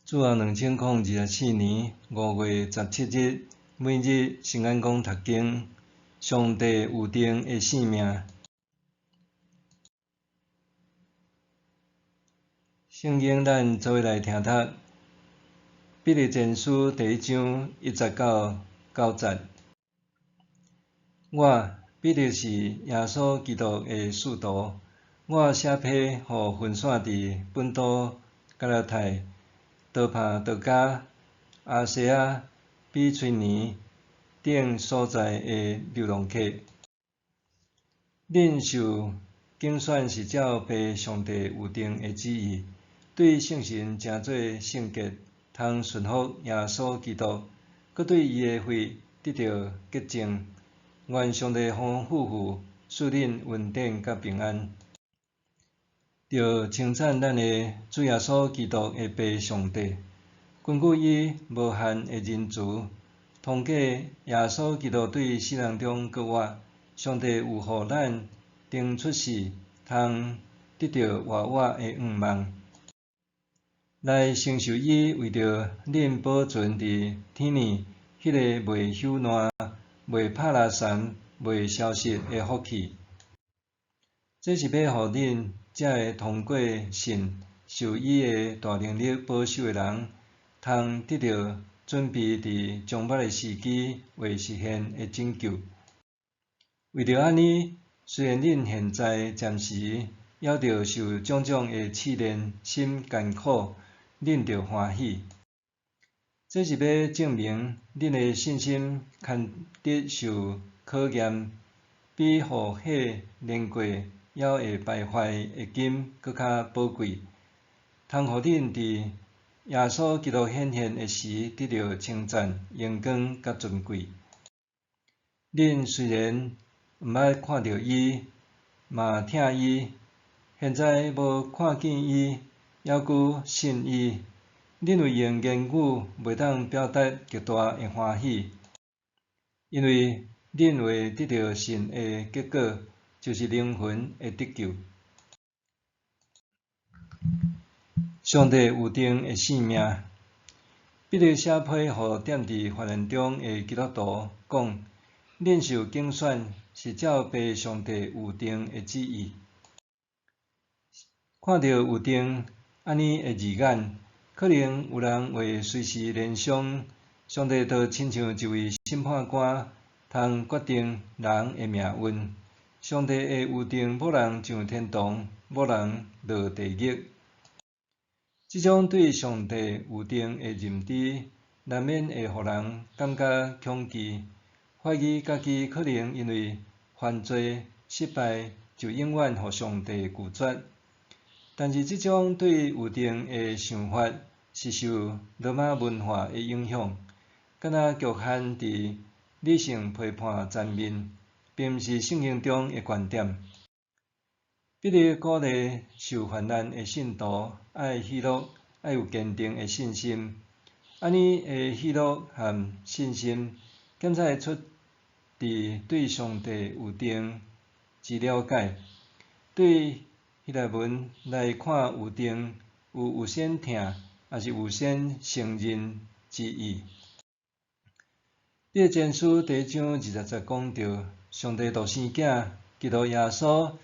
主後2024年5月17日，每日聖眼講讀經，上帝預定的性命。聖經咱做伙來聽讀，彼得前書第一章一節到九節。我彼得是耶穌基督的使徒，我寫批予分散佇本都、加拉太、多帕多加、亞細亞、比推尼等所在的流浪客。恁受揀選是照父上帝預定的旨意，對聖神成做聖潔，通順服耶穌基督，閣對伊的血得著潔淨。願上帝豐豐富富賜恁恩典佮平安。著稱讚咱的主耶穌基督的父上帝，根據伊無限的仁慈，通過耶穌基督對死人中復活，上帝有予咱重出世，通得著活活的向望，來承受伊為著恁保存佇天爾彼個袂朽爛、袂拍拉毡、袂消失的福氣。這是欲予恁這个通過信受伊的大能力保守的人，通得著準備佇將欲的時機會實現的拯救。為著按呢，雖然恁現在暫時猶著受種種的試煉，心艱苦，恁著歡喜。這是欲證明恁的信心堪得受考驗，比予火煉過猶會敗壞的金閣較寶貴，通予恁佇耶穌基督顯現的時得著稱讚、榮光佮尊貴。恁雖然毋捌看著伊，嘛疼伊，現在無看見伊，猶閣信伊，恁會用言語袂當表達極大的歡喜，因為恁會得著信的結果，就是靈魂的得救。上帝預定的性命。彼得寫批予踮佇患難中的基督徒講：恁受揀選是照父上帝預定的旨意。看著預定按呢的字眼，可能有人會隨時聯想，上帝就親像一位審判官，通決定人的命運。上帝的預定，無人上天堂，無人落地獄。這種對上帝預定的認知，難免會予人感覺恐懼，懷疑家己可能因為犯罪失敗，就永遠予上帝拒絕。但是，這種對預定的想法是受羅馬文化的影響，敢若局限佇理性批判層面，並毋是聖經中的觀點。彼得鼓勵受患難的信徒愛喜樂，愛有堅定的信心。按呢的喜樂和信心，檢測出佇對上帝預定之了解。對希臘文來看，預定有預先疼，抑是預先承認之意。彼得前書第一章20節講著，上帝獨生囝基督耶穌，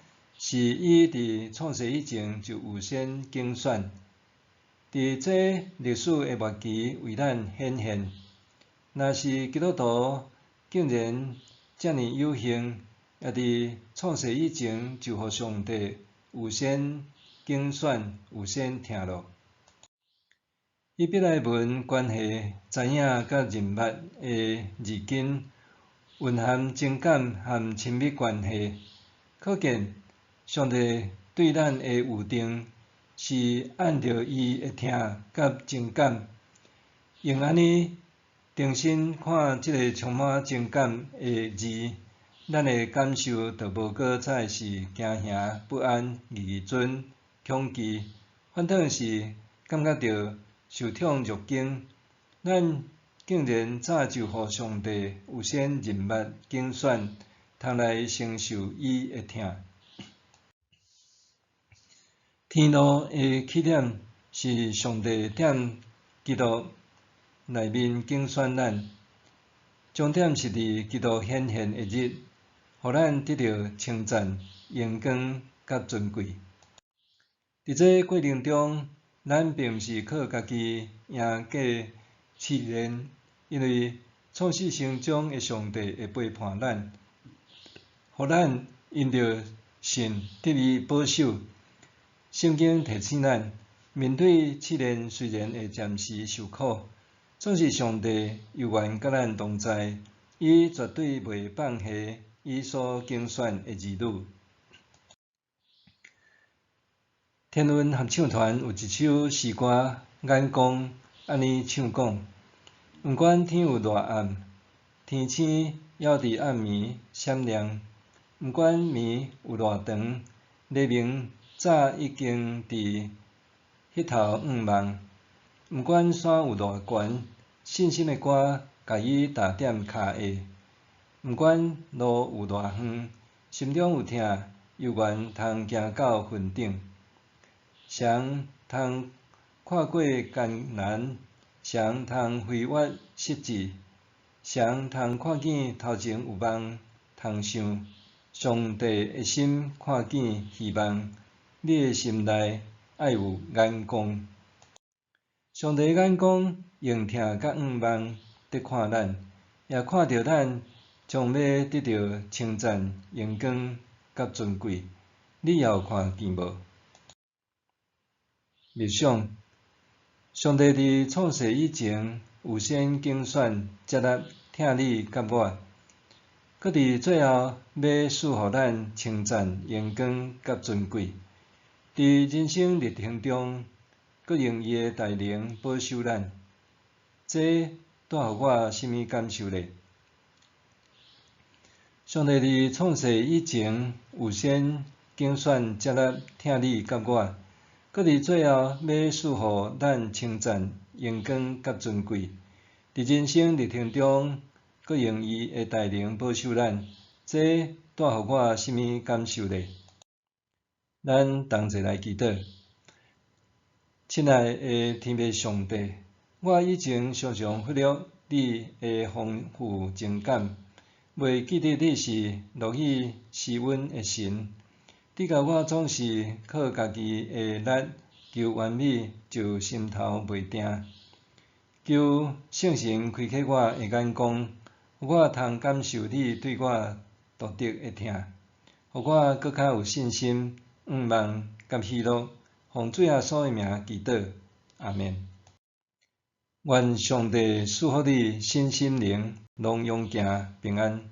是伊佇創世以前就預先揀選，佇這歷史的末期為咱顯現。若是基督徒竟然遮爾有幸，也佇創世以前就予上帝預先揀選、預先疼囉。希伯來文關係知影佮認捌的字根，蘊含情感和親密關係，可見上帝對咱的預定是按著伊的疼佮情感。用按呢重新看這个充滿情感的字，咱的感受就無閣再是驚嚇、不安、自尊、恐懼，反倒是感覺著受寵若驚。咱竟然早就予上帝預先認捌、揀選，通來承受伊的疼。天路的起點是上帝踮基督內面揀選咱。終點是佇基督顯現的日，予咱得著稱讚、榮光佮尊貴。佇這過程中，咱並毋是靠家己贏過試煉，因為創始成終的上帝會陪伴咱，予咱因著信得以保守。聖經提醒咱，面對試煉雖然會暫時受苦，總是上帝猶原佮咱同在，伊絕對袂放棄伊所揀選的兒女。天恩合唱團有一首詩歌《眼光》，按呢唱講：毋管天有偌暗，天星猶佇暗暝閃亮；毋管暝有偌長，黎明早已經佇彼頭向望；毋管山有偌懸，信心的歌共伊踏踮跤下；毋管路有偌遠，心中有疼，猶原通行到雲頂。誰通跨過艱難？誰通飛越失志？誰通看見頭前有夢通想？上帝的心看見希望，你的心內愛有眼光。上帝的眼光用疼佮向望佇看咱，也看著咱將欲得著稱讚、榮光佮尊貴。你也有看見無？默想，上帝佇創世以前，有先揀選、接納、疼你佮我，閣佇最後欲賜予咱稱讚、榮光佮尊貴。佇人生歷程中，閣用伊的大能保守咱。這帶予我啥物感受咧？上帝佇創世以前，有先揀選、接納、疼你佮我，閣佇最後欲賜予咱稱讚、榮光佮尊貴。佇人生歷程中，閣用伊的大能保守咱，這帶予我啥物感受咧？咱同齊來祈禱。親愛的天父上帝，我以前常常忽略你的豐富情感，袂記得你是樂意施恩的神。你共我總是靠家己的力求完美，就心頭袂定。求聖神開啟我的眼光，予我通感受你對我獨特的疼，予我閣較有信心、向望佮喜樂。奉主耶穌的名祈禱，阿們。願上帝賜福你身心靈攏勇健平安。